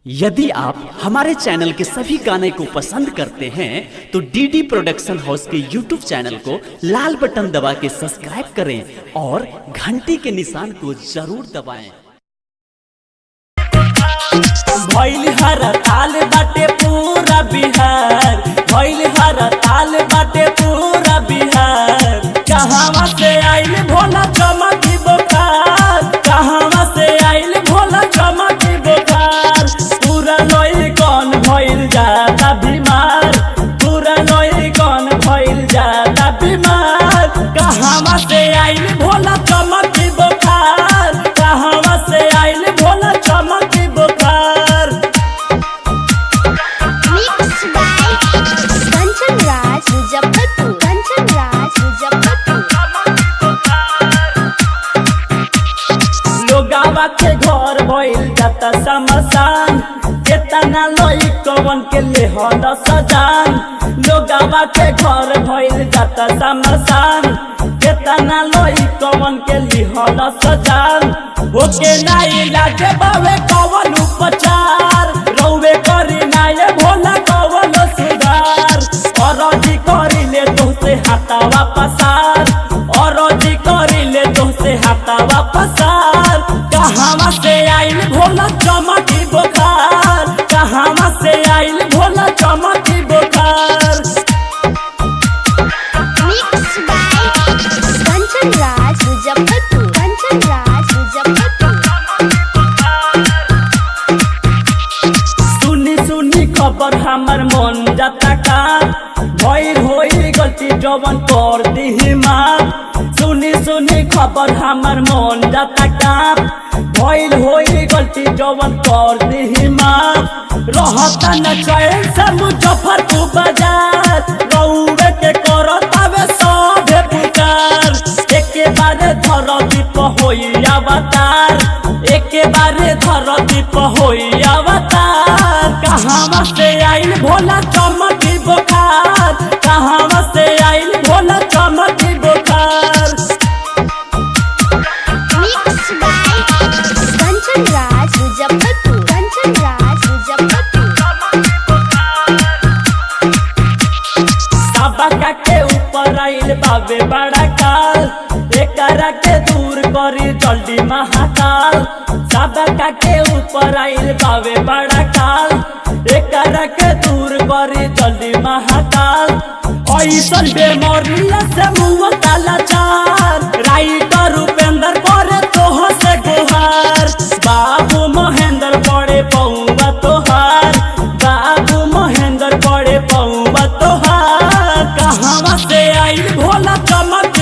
यदि आप हमारे चैनल के सभी गाने को पसंद करते हैं तो डीडी प्रोडक्शन हाउस के यूट्यूब चैनल को लाल बटन दबा के सब्सक्राइब करें और घंटी के निशान को जरूर दबाएं। भइल हड़ताल बाटे पूरा बिहार, भइल हड़ताल बाटे पूरा बिहार। कहवा से आइल भोला चमकी बोखार, कहवा से आइल भोला चमकी बोखार। पूरा लोई कौन भइल जाता बीमार, पूरा लोई कौन भइल जाता बीमार। कहवा से आइल भोला चमकी बोखार, कहवा से आइल भोला चमकी बोखार। Mixed by Kanchan Raj Muzaffarpur. Kanchan Raj Muzaffarpur. लोगावा के घर भइल जाता समसान, केतना लोई कवन के लेहल सजान। लोगावा के घर भइल जाता समसान, केतना लोई कवन के लिहल सजान। ओके नाई लागे बावे कवन उपचार, रौवे करी नाये भोला कवन सुधार। अरजी करिले तोहसे हाथावा पसार, अरजी करिले तोहसे हाथावा पसार। कहवा से आइल भोला चमकी बोखार, कहवा से आइल भोला चमकी बोखार। Mixed by Kanchan Raj Muzaffarpur. Kanchan Raj Muzaffarpur. सुनी सुनी खबर हमर मन जाता का, भइल होई गलती जवन कर दिही माफ। सुनी सुनी खबर हमर मन जाता का, भइल होई गलती जवन कर दिही माफ। रहता न चैन से मुजफ्फरपुर बाजार, रउवे के करतावे सभे पुकार। एके बारे धरती पर होई अवतार, एके बारे धरती पर होई अवतार। कहवा से आइल भोला चमकी बोखार, कहवा से आइल भोला चमकी बोखार। Mixed by Kanchan Raj Muzaffarpur. Kanchan Raj Muzaffarpur. सबका के ऊपर आइल बाबे बड़ा काल, एकरा के दूर करी जल्दी महाकाल। सबका के ऊपर आइल बाबे बड़ा काल, एकरा के दूर करी जल्दी महाकाल। ऐसन बेमरिया से मुँह कालाचार, राइटर उपेंद्र करे तोह से गुहार। बाबू महेंद्र पड़े पौवा तोहार, बाबू महेंद्र पड़े पौवा तोहार। कहवा से आइल भोला चमक